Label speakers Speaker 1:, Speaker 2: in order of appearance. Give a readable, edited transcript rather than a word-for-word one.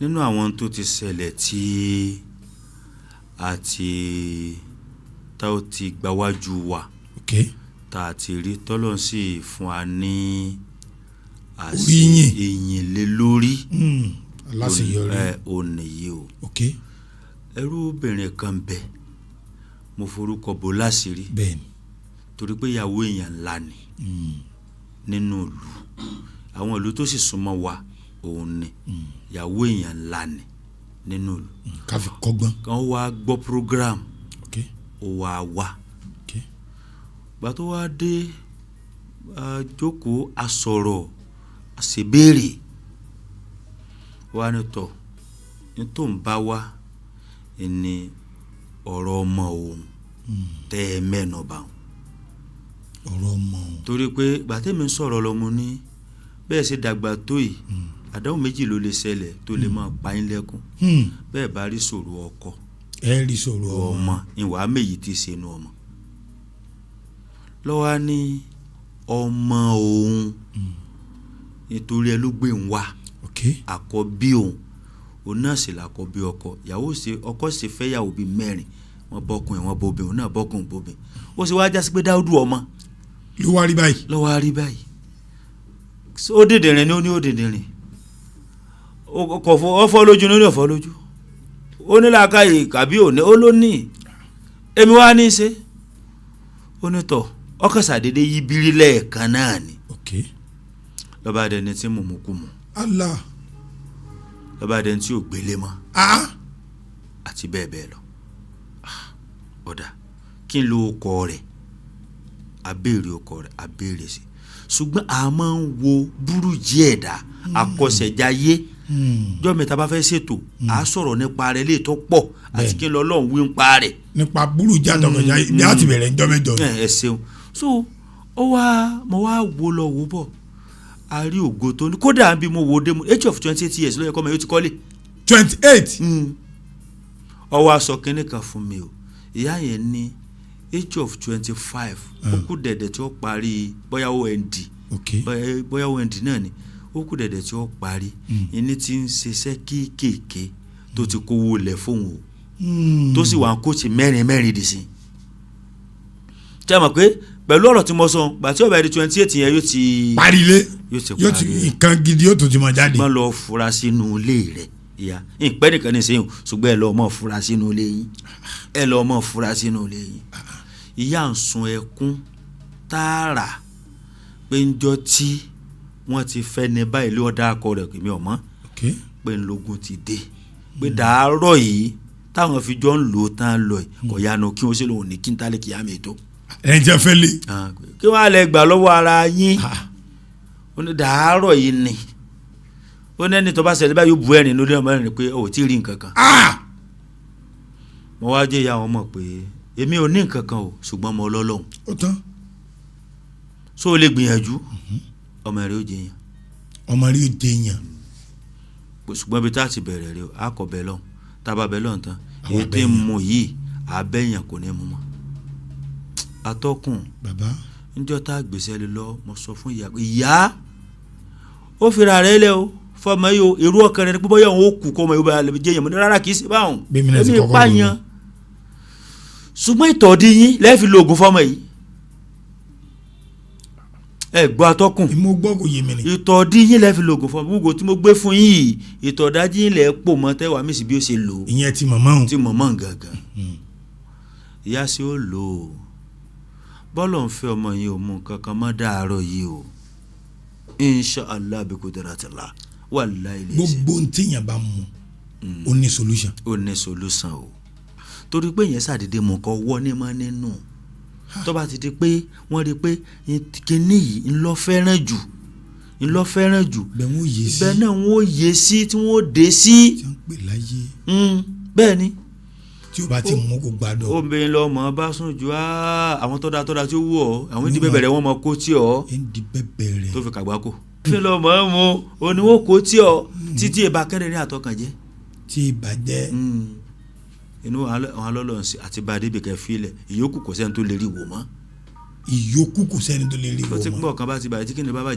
Speaker 1: Nínú àwọn tó ti ṣẹlẹ̀ tí a ti tá ó ti gbáwájú wa, tá a ti rí tọ́lọ́run sì fún wa ní
Speaker 2: Oríyìn.
Speaker 1: Ìyìn lé lórí.
Speaker 2: Aláṣeyọrí.
Speaker 1: Ẹ ò nìyí o. Ẹrú obìnrin kan bẹ, mo forúkọ bò láṣìírí, torí pé ìyàwó èèyàn ńlá ni nínú ìlú, àwọn ìlú tó sì súnmọ́ wa, òun ni ìyàwó èèyàn ńlá ni nínú ìlú.
Speaker 2: Ká fi kọ́gbọ́n.
Speaker 1: Kan wá gbọ́ program, ó wá wá. Gbà tó wá dé, a jókòó, a sọ̀rọ̀, a sì béèrè wá ní tọ̀ ní tó ń bá wá ní ọ̀rọ̀ ọmọ òun tẹ́ ẹ mẹ́nu bà òun.
Speaker 2: Ọ̀rọ̀ ọmọ òun.
Speaker 1: Torí pé gbà tẹ́mi ń sọ̀rọ̀ lọ́mọ ní bẹ́ẹ̀ ṣe dàgbà tó yìí, àdánwò méjì ló lè ṣẹlẹ̀ tó lè máa pa yín lẹ́kún. Bẹ́ẹ̀ bá rí sọ̀rọ̀ ọkọ,
Speaker 2: ẹ rí sọ̀rọ̀ ọmọ.
Speaker 1: Ọmọ ìwà méjì ti ṣe nu ọmọ lọ́wọ́ á ní ọmọ òun, nítorí ẹ ló gbé ń wá. Àkọ́bí òun, òun náà sì làkọ́bí ọkọ ìyàwó ṣe, ọkọ sì fẹ́ yàwó bíi mẹ́rin, wọ́n bọ́kùn ẹ̀, wọ́n bóbin, òun náà bọ́kùn bóbin, ó sì wá jásí pé Dáúdù ọmọ
Speaker 2: ló wá rí báyìí.
Speaker 1: Lọ́wọ́ á rí báyìí, ó dìndìnrín ni, ó ní ó dìndìnrín, ó kò fọ, ó fọ́ lójú ni, ó ní ọ̀fọ́ lójú, ó ní làákàyè kàbí òní, ó ló ní èmi wá ní í ṣe, ó ní tọ̀ ọkàn ṣàdédé yí bírí lẹ́ẹ̀kan náà ni. Lọ́ba dẹni tí mò ń mú kú mu.
Speaker 2: Allah.
Speaker 1: Lọ́ba dẹni tí ò gbélé mọ́.
Speaker 2: Ah.
Speaker 1: Àti bẹ́ẹ̀ bẹ́ẹ̀ lọ. Ọ̀dà kí n lo ọkọ rẹ̀, abéèrè ọkọ rẹ̀, abéèrè sí, ṣùgbọ́n a máa ń wo burújí ẹ̀dá àkọsẹ̀jayé. Jọ́ mi ta bá fẹ́ ṣètò, à á sọ̀rọ̀ nípa rẹ̀ lè tó pọ̀ àti kí n lọ lọ́hùn wí nípa rẹ̀.
Speaker 2: Nípa burújí àtọkọjá ibi á ti bẹ̀rẹ̀ ńjọ́ mẹ́jọ.
Speaker 1: Ẹ ṣeun. So ó wá, mo wá wo lọ wo bọ̀, a rí ògo tó ní, kódà bí mo wo dé mo age of 28 years ló yẹ kọ́ ọmọ yóò ti kọ́lé.
Speaker 2: 28.
Speaker 1: Ó wá sọ kínní kan fún mi o. Ìyá yẹn ní age of 25, ó kù dẹ̀dẹ̀ tí ó parí bóyá OND, bóyá OND náà ni, ó kù dẹ̀dẹ̀ tí ó parí ìní tí ń ṣiṣẹ́ kéékèèké tó ti kówó lẹ̀ fóun o, tó sì wà ń kóòtù mẹ́rin mẹ́rin dì sí. Tí a mọ̀ pé pẹ̀lú ọ̀rọ̀ tí mo sọ, gbà tí ó bá di 28 yẹn, yóò ti
Speaker 2: parí ilé.
Speaker 1: Yóò ti
Speaker 2: yóò ti
Speaker 1: parí ẹ̀.
Speaker 2: Nǹkan gidi yóò tó ti mọ̀ jáde.
Speaker 1: Má lọ fura sínú ilé rẹ̀ ìyá ìpẹ́ nìkan ní sẹ́yìn, ṣùgbọ́n ẹ lọ mọ̀ fura sínú ilé yín, ẹ lọ mọ̀ fura sínú ilé yín. Ìyá ń sun ẹkún tààrà pé ńjọ́ tí wọ́n ti fẹ́ ní báyìí lé ọ̀dà akọ rẹ̀ kìmí ọ̀mọ́ pé ńlógún ti dé, pé dàárọ̀ yìí táwọn fi jọ ń lò ó tán lọ yìí, kò yánu kí wọ́n sì lòun ní kí n tálẹ̀ kìí àmì ètò.
Speaker 2: Ẹni tí a fẹ́ lé.
Speaker 1: Kí wọ́n á lè gbà lọ́wọ́ ara yín. Ó ní dàárọ̀ yìí ni, ó ní ẹni tó bá ṣẹlẹ̀ báyìí, yóò bu ẹ̀rín lórí ọmọ ẹ̀rín pé ó tí ì rí nǹkan kan. Mo wá jẹ́ ìyá wọn mọ̀ pé èmi ò ní nǹkan kan o, ṣùgbọ́n mo lọ́lọ́hun.
Speaker 2: Ó tán.
Speaker 1: So o lè gbìyànjú, ọmọ rẹ ó jẹyàn.
Speaker 2: Ọmọ rí ó jẹyàn.
Speaker 1: Ṣùgbọ́n ibi tá a ti bẹ̀rẹ̀ rẹ o, a kọ bẹ̀ lọ́hùn, tá a bá bẹ̀ lọ́hùn tán,
Speaker 2: Àwọn
Speaker 1: èyí tí ń
Speaker 2: abẹ́yàn.
Speaker 1: mu yìí, abẹ́yàn kò ní mu mọ́, atọ́kùn.
Speaker 2: Bàbá.
Speaker 1: Níjọ́ tá a gbèsè lé lọ, mo sọ fún ìyá pé ìyá ó fira rẹ̀ lẹ́ o fọmọ yìí o, èrò ọkàn rẹ̀ ni pé bóyá òun ó kú kọ́ ọmọ yìí ó bá lè jẹ́ yẹn. Mo ní rárá, kì í ṣe báwọn.
Speaker 2: Bẹ́ẹ̀ mi náà ti
Speaker 1: èmi
Speaker 2: kọ́kọ́
Speaker 1: pààyàn
Speaker 2: rò ó.
Speaker 1: Ṣùgbọ́n ìtọ̀dí yín lẹ́ẹ̀fi lo oògùn fọmọ yìí. Ẹ gbọ́, atọ́kùn.
Speaker 2: Mo gbọ́, kò yé mi ni.
Speaker 1: Ìtọ̀dí yín lẹ́ẹ̀fi lo oògùn fọmọ. Gbogbo tí mo gbé fún yín yìí, ìtọ̀dájí yín lẹ́ẹ̀ pò mọ́ tẹ́wàá mí sí bí ó ṣe lò ó.
Speaker 2: Ìyẹn ti màmá òun.
Speaker 1: Tí mọ̀mọ́ gangan ìyá sí ó lò ó, bọ́lọ̀ ń fẹ́ ọmọ yìí ò mú nǹkan kan mọ́ dàárọ̀ yìí o, inshallah bi kudratillah, wallahi lè ṣe.
Speaker 2: Gbogbo ohun téèyàn bá mú, ó ní solution.
Speaker 1: Ó ní solution o, torí pé yẹn ṣàdédé mú nǹkan wọ́ ní mọ́ nínú, tó bá ti di pé wọ́n rí i pé kíní yìí ńlọ fẹ́ràn jù, ńlọ fẹ́ràn jù.
Speaker 2: Bẹ́ẹ̀ wọ́n yé sí.
Speaker 1: Bẹ́ẹ̀ náà wọ́n yé sí tí wọ́n dé sí.
Speaker 2: Tí wọ́n pè láyé.
Speaker 1: Bẹ́ẹ̀ ni.
Speaker 2: Tí o bá ti mú, kó gbádùn.
Speaker 1: Obìnrin lọ mọ̀ bá sùn jù á, àwọn tọ́da tọ́da tí ó wù ọ́, àwọn ìdí bẹ̀rẹ̀ wọn mọ̀ kó tí ọ́.
Speaker 2: Ẹ̀ ń di bẹ́ẹ̀ bẹ̀rẹ̀.
Speaker 1: Tó fi kàgbákò fi lọ mọ̀ ọ́ mu oníwó kó tí ọ́ títí ìbá kẹ́rin ní àtọkànjẹ́.
Speaker 2: Tí ìbàjẹ́.
Speaker 1: Inú àwọn alọ́lọ́ ń ṣe àti bá a débi kẹ́ fílẹ̀, ìyókù kò sẹ́ni tó lè rí wò mọ́.
Speaker 2: Ìyókù kò sẹ́ni tó lè rí
Speaker 1: tó
Speaker 2: wò
Speaker 1: ti
Speaker 2: mọ́.
Speaker 1: pọ̀ kan bá ti bàjẹ́ tí kìnìún bá bàjẹ́.